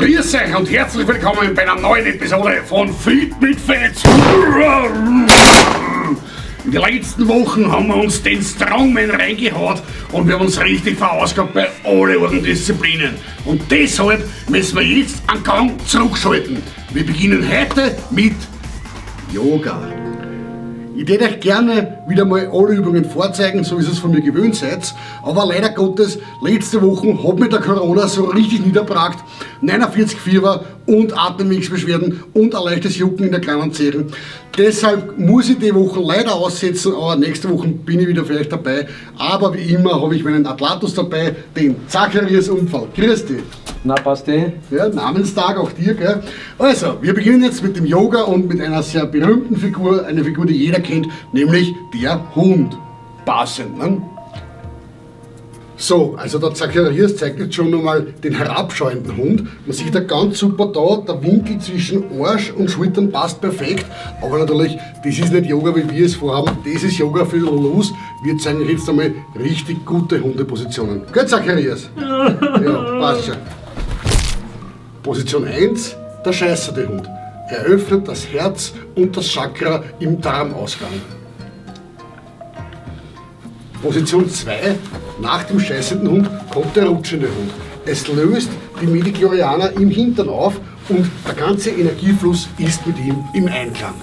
Grüß euch und herzlich willkommen bei einer neuen Episode von Fit mit Fetz. In den letzten Wochen haben wir uns den Strongman reingehauen und wir haben uns richtig verausgabt bei allen Disziplinen. Und deshalb müssen wir jetzt einen Gang zurückschalten. Wir beginnen heute mit Yoga. Ich würde euch gerne wieder mal alle Übungen vorzeigen, so wie ihr es von mir gewöhnt seid. Aber leider Gottes, letzte Woche hat mich der Corona so richtig niedergebracht. 49 Fieber und Atemwegsbeschwerden und ein leichtes Jucken in der kleinen Zehen. Deshalb muss ich die Woche leider aussetzen, aber nächste Woche bin ich wieder für euch dabei. Aber wie immer habe ich meinen Atlatus dabei, den Zacharias Unfall. Grüß dich. Na, passt eh. Ja, Namenstag auch dir, gell? Also, wir beginnen jetzt mit dem Yoga und mit einer sehr berühmten Figur, eine Figur, die jeder kennt, nämlich der Hund. Passend, ne? So, also der Zacharias zeigt jetzt schon einmal den herabschauenden Hund. Man sieht da ganz super da, der Winkel zwischen Arsch und Schultern passt perfekt. Aber natürlich, das ist nicht Yoga, wie wir es vorhaben, das ist Yoga für los. Wir zeigen euch jetzt einmal richtig gute Hundepositionen. Gell, Zacharias? Ja, passt schon. Position 1, der scheißende Hund. Er öffnet das Herz und das Chakra im Darmausgang. Position 2, nach dem scheißenden Hund kommt der rutschende Hund. Es löst die Midichlorianer im Hintern auf und der ganze Energiefluss ist mit ihm im Einklang.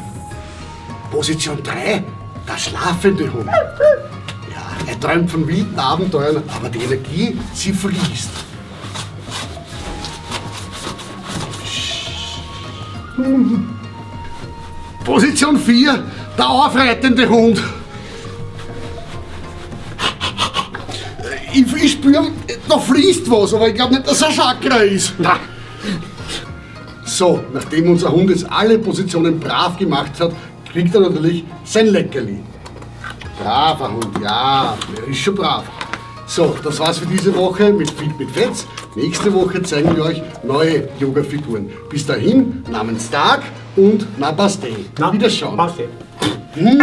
Position 3, der schlafende Hund. Ja, er träumt von wilden Abenteuern, aber die Energie, sie fließt. Position 4, der aufreitende Hund. Ich spüre, da fließt was, aber ich glaube nicht, dass es ein Chakra ist. Na. So, nachdem unser Hund jetzt alle Positionen brav gemacht hat, kriegt er natürlich sein Leckerli. Braver Hund, ja, er ist schon brav. So, das war's für diese Woche mit Fit mit Fetz. Nächste Woche zeigen wir euch neue Yoga-Figuren. Bis dahin, Namenstag und Namaste. Na, Wiederschauen. Passt eh. Mmh.